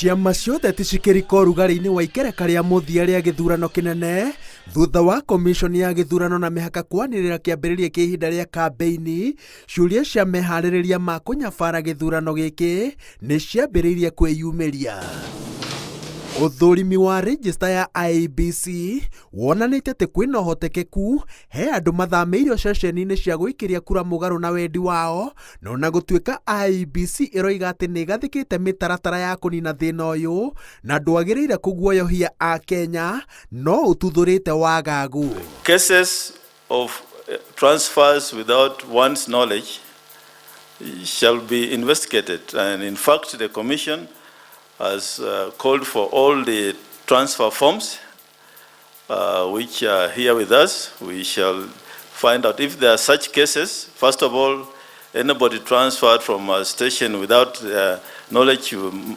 Ciama cia ũteti cikĩrika ũrugarĩ-inĩ wa ikereka rĩa mũthia rĩa gĩthurano kĩnene thutha wa komiconi ya gĩthurano na mĩhaka kwanĩrĩra kĩambĩrĩria kĩa ihinda rĩa kambĩini, ciũria cia meharĩrĩria ma kũnyabara gĩthurano gĩkĩ nĩ ciambĩrĩirie kwĩyumĩria. Ũthũrimi wa rĩnjĩsta ya IEBC wonanĩtie atĩ kwĩna ũhotekeku he andũ mathamĩirio ceceni-inĩ cia gũikĩria kura mũgarũ na wendi wao, na ona gũtuĩka IEBC ĩroiga atĩ nĩ ĩgathĩkĩte mĩtaratara ya kũnina thĩna ũyũ na ndwagĩrĩire kũguoyohia Akenya, no ũtuthũrĩte wagagu. Cases of transfers without one's knowledge shall be investigated, and in fact the commission has called for all the transfer forms which are here with us. We shall find out if there are such cases. First of all, anybody transferred from a station without knowledge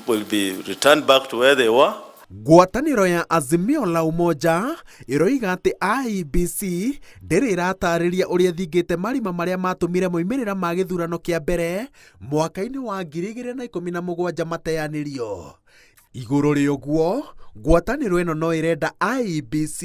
will be returned back to where they were. Ngwatanĩro ya Azimio la Umoja ĩroiga atĩ IEBC ndĩrĩ ĩratarĩria ũrĩa ĩthingĩte marima marĩa matũmire moimĩrĩra ma gĩthurano kĩa mbere mwaka-inĩ wa 2017 mateanĩrio. Igũrũ rĩa ũguo, ngwatanĩro ĩno no ĩrenda IEBC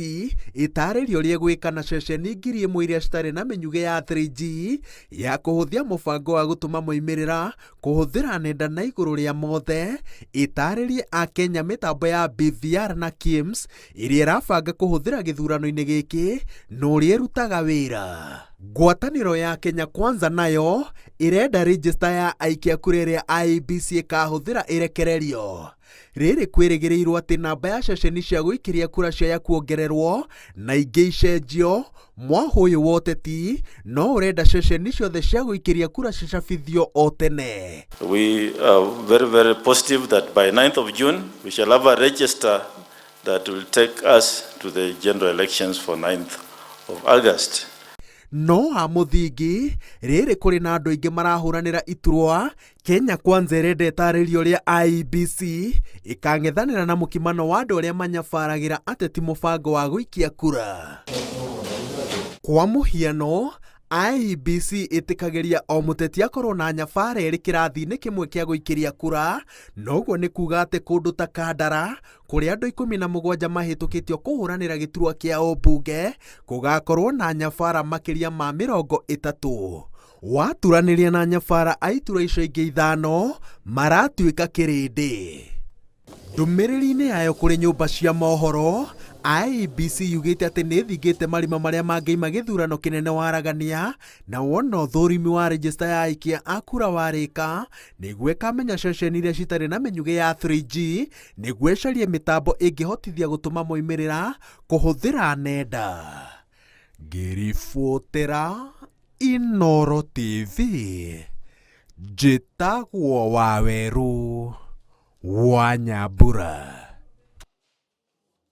ĩtarĩrie ũrĩa ĩgwĩka na ceceni 1000 iria citarĩ na mĩnyugĩ ya 3G ya kũhũthia mũbango wa gũtũma moimĩrĩra kũhũthĩra nenda na igũrũ rĩa mothe ĩtarĩrie Akenya mĩtambo ya BVR na KIEMS ĩrĩa ĩrabanga kũhũthĩra gĩthurano-inĩ gĩkĩ na ũrĩa ĩrutaga wĩra. Ngwatanĩro ya Kenya Kwanza nayo ĩrenda rĩnjĩsta ya aikia kura ĩrĩa IEBC ĩkahũthĩra ĩrekererio. Rĩrĩ kwĩrĩgĩrĩirwo atĩ namba ya ceceni cia gũikĩria kura ciaya kuongererwo na ingĩ icenjio, mwahũ ũyũ wa ũteti no ũrenda ceceni ciothe cia gũikĩria kura cicabithio o tene. We are very, very positive that by 9th of June we shall have a register that will take us to the general elections for 9th of August. No ha mũthingi, rĩrĩ kũrĩ na andũ aingĩ marahũranĩra iturwa, Kenya Kwanza ĩrenda ĩtarĩrie ũrĩa IEBC ĩkang'ethanĩra na mũkimano wa andũ arĩa manyabaragĩra ateti mũbango wa gũikia kura. Kwa mũhiano, IEBC ĩtĩkagĩria o mũteti akorwo na nyabara ĩrĩ kĩrathi-inĩ kĩmwe kĩa gũikĩria kura, na ũguo nĩ kuga atĩ kũndũ ta Kandara, kũrĩa andũ 17 mahĩtũkĩtio kũhũranĩra gĩturwa kĩa ũmbunge, gũgakorwo na nyabara makĩria ma 30. Waturanĩria na nyabara a iturwa icio ingĩ ithano, maratuĩka kĩrĩndĩ. Ndũmĩrĩri-inĩ yayo kũrĩ nyũmba cia mohoro, IEBC yugĩte atĩ nĩ ĩthingĩte marima marĩa mangĩima gĩthurano kĩnene waragania na wona ũthũrimi wa rejĩsta ya aikia a kura warĩka nĩguo ĩkamenya ceceni iria citarĩ na mĩnyugĩ ya 3G nĩguo ĩcarie mĩtambo ĩngĩhotithia gũtũma moimĩrĩra kũhũthĩra nenda. Ngĩribotera Inooro TV, njĩtagwo Wawerũ wa Nyambura.